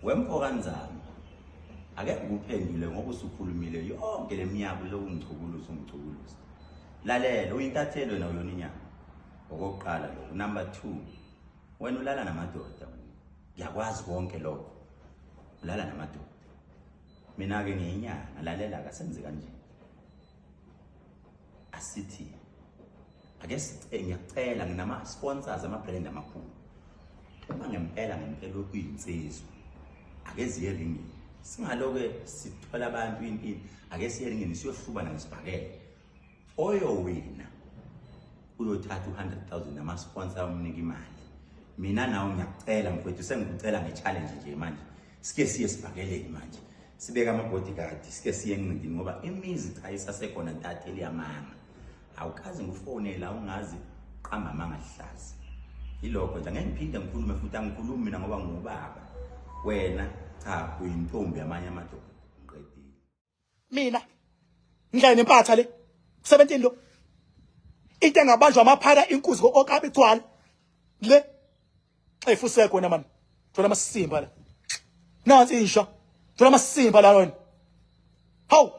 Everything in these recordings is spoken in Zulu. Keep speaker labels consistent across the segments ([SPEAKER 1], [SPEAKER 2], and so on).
[SPEAKER 1] Wemfokanzama ake ngikuphendule ngoba usukhulumile yonke le minyaka lokhu ngichukuluza ungichukuluza. Lalela uyintatheli wena uyona inyama. Okokuqala lokho. Number 2 wena ulala namadoda wena. Ngiyakwazi konke lokho. Ulala namadoda. Mina ke ngiyinyanga lalela kasenze kanje. Asithi ake ngiyakucela nginama sponsors ama brand amakhulu. Uma ngempela ngempela uyinsizwa ake ziye ringini. Singaloke sithola abantu impini ake siye ringini siyohlubana ngesibhakela. Oyowina uyothatha u-100,000 nama-sponsor umnika imali. Mina nawe ngiyakucela mfowethu sengikucela nge-challenge nje manje. Sike siye esibhakeleni manje. Sibeke ama-bodyguard sike siye enqindini ngoba imizi cha isasekhona ntatheli yamanga. Awukaze ngikufonela ungazi qamba amanga lihlaza. Yilokho nje angeke ngiphinde ngikhulume futhi angikhulumi mina ngoba ngubaba. Wena cha uyintombi yamanye amadoda. Ngiqedile.
[SPEAKER 2] Mina ngidlale nempatha le 17 lo into engabanjwa amaphara inkuzi okabi igcwala le xefuseko wena mani thola amasimba la nansi insha thola amasimba la wena hawu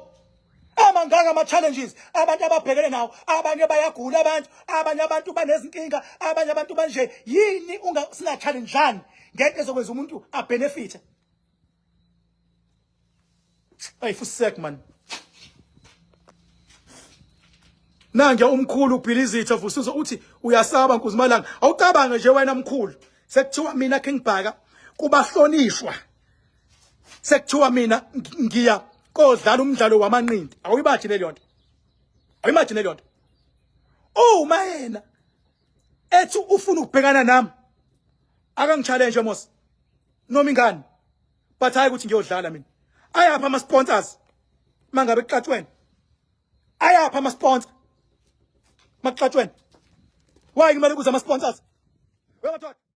[SPEAKER 2] amangaka ama challenges abantu ababhekene nawo abanye bayagula abantu abanye abantu banezinkinga abanye abantu banje yini unga singa challenge ngento ezokwenza umuntu abenefit. Ay fusek man. Nange umkhulu ubhilizitha vusuzo uthi uyasaba Nkuzimalanga. Awucabange nje wena mkhulu. Sekuthiwa mina King Bhaka kubahlonishwa. Sekuthiwa mina ngiya kodlala umdlalo wamanqindi. Awuyibaji leyo nto. Awuyimaji leyo nto. Uma yena ethi ufuna ukubhekana nami akangichallenge mos noma ingane but hayi ukuthi ngiyodlala mina. Ayapha ama sponsors mangabe kuxatshwene? Ayapha ama sponsor makuxatshwene? Why kumele kuze ama sponsors? Wemadoda.